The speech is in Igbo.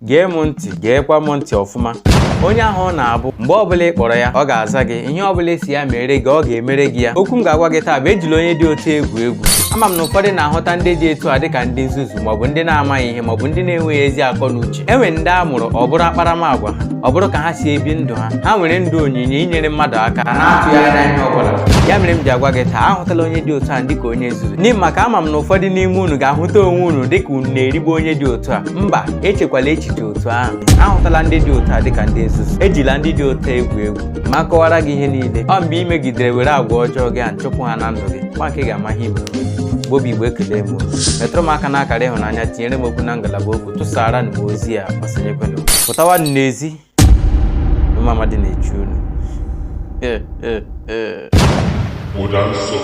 Gee m ntị, geekwa m ntị ọfụma. Onye ahụ ọ na-abụ mgbe ọbụla ị kpọrọ ya, ọ ga-aza gị. Ihe ọbụla ị sị ya mere gị, ọ ga-emere gị ya. Okwu m ga-agwa gị taa bụ ejila onye dị otu egwu egwu. Ama m na ụfọdụ na-ahụta ndị dị etu a dịka ndị nzuzu, maọbụ ndị na-amaghị ihe, maọbụ ndị na-enweghị ezi akọ na uche. E nwere ndị a mụrụ ọ bụrụ akparamagwa ha, ọ bụrụ ka ha si ebi ndụ ha. Ha nwere ndụ onyinye inyere mmadụ aka na-atụghị anya ihe ọbụla. Ya mere m ji agwa gị taa, ahụtala onye dị otu a dịka onye nzuzu, n'ihi maka ama m na ụfọdụ n'ime unu ga-ahụta onwe unu dịka unu na-erigbu onye dị otu a. Mba, echekwala echiche otu ahụ. Ahụtala ndị dị otu a dịka ndị nzuzu. Ejila ndị dị otu a egwu egwu. Ma kọwara gị ihe niile ọ mgbe ị megidere were agwa ọjọọ gị a chụpụ ha na ndụ gị, gba nke ị ga-ama ihe ime onwe gị. Bobi Igbo, ekele m unu. Metụrụ m aka n'akara ịhụnanya, tinyere m okwu na ngalaba okwu, tụsara m ozi a, gbasanyekwenụ. Pụtawanụ n'ezi, ụmụ amadi na-echu unu. Ụda nsọ.